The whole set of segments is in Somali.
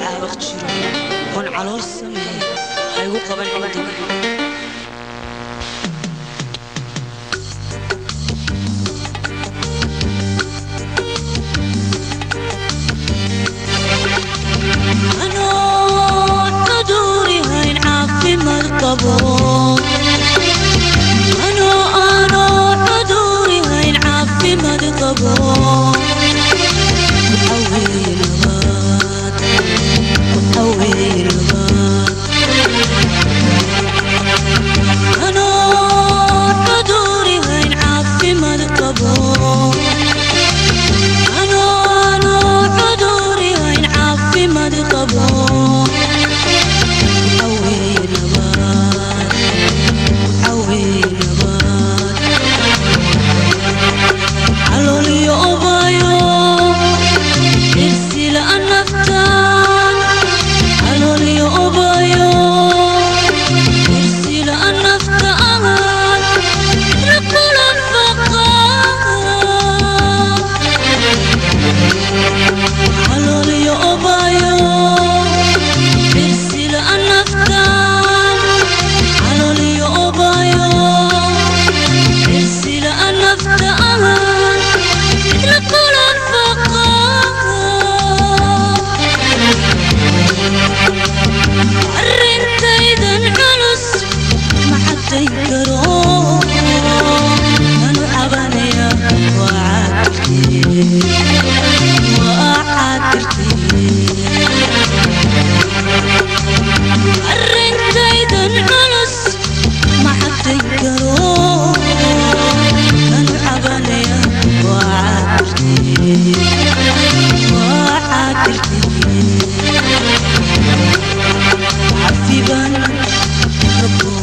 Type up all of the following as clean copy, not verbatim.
Caabaq jiro oon calool sameeyo ha igu qaban cindiga. Anoo cudurihayn caafimaad qabo, anoo anoo cudurihayn caafimaad qabo, waxa weeye nabad, waxa weeye nabad. Anoo cudurihayn caafimaad qabo, anoo anoo cudurihayn caafimaad qabo, waxa weeye nabad, waxa weeye nabad. Calooliyo obayo irsila naftaan, calooliyo obayo irsila naftaan cidla kula faqaa. Calooliyo obayo irsila naftaan, calooliyo obayo irsila naftaan cidla kula faqaa. Arrintaydan culus ma caddayn karo, manu cabanaya waa caabirtee, waa caabirtee. Arrintaydan culus ma caddayn karo, manu cabanaya waa caabirtee, waa caabirtee. Cafiban rabo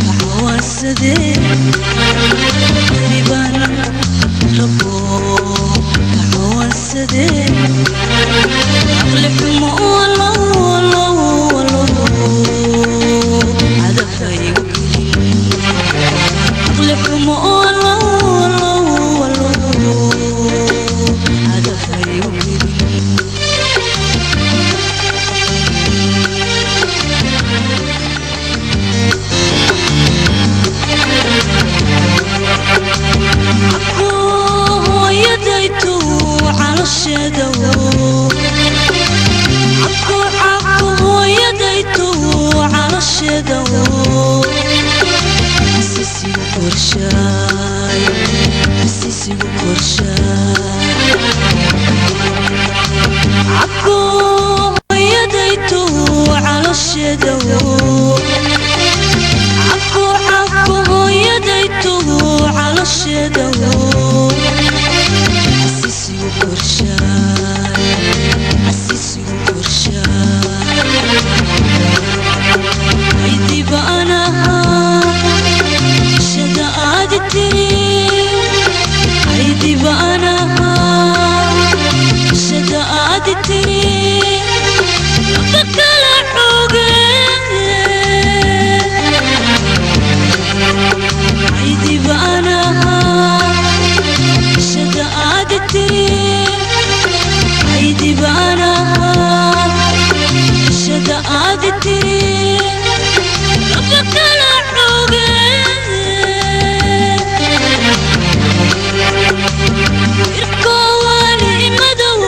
kaxawaansadee, cafiban rabo kaxawaansadee. Aqli xumo wallow wallow wallow cadabka igu gelin. Aqli xumo wallow wallow wallow cadabka igu gelin. Hooyadaytu calosheeda, cabku cabku hooyadaytu calosheeda asisigu korshaay, asisigu korshaay. Cabku hooyadaytu calosheeda, cabku cabku hooyadaytu calosheeda asisigu korshaay, asisigu korshaay. Aydiba anaha shada aad tiri, aydiba anaha shada aad tiri bakala xoge. Aydiba anaha shada aad tiri, aydiba anaha shada aad tiri bakala xoge. Irkowaani madow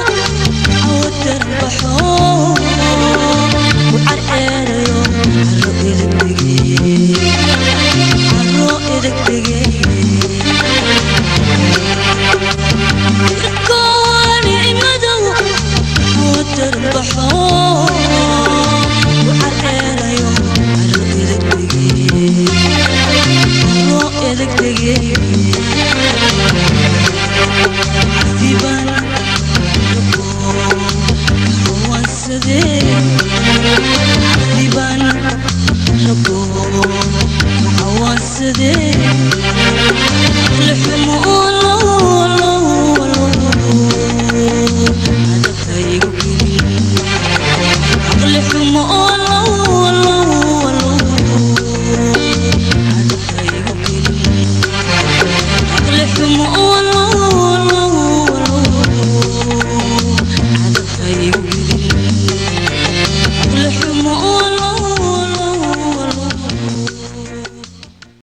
awadarbaxo ku carceerayo caro edegdege, caro edegdege. Irkowaani madow awadarbaxo ku carceerayo caro edegdege, caro edegdege. Cafiban rabo kaxawaansadee.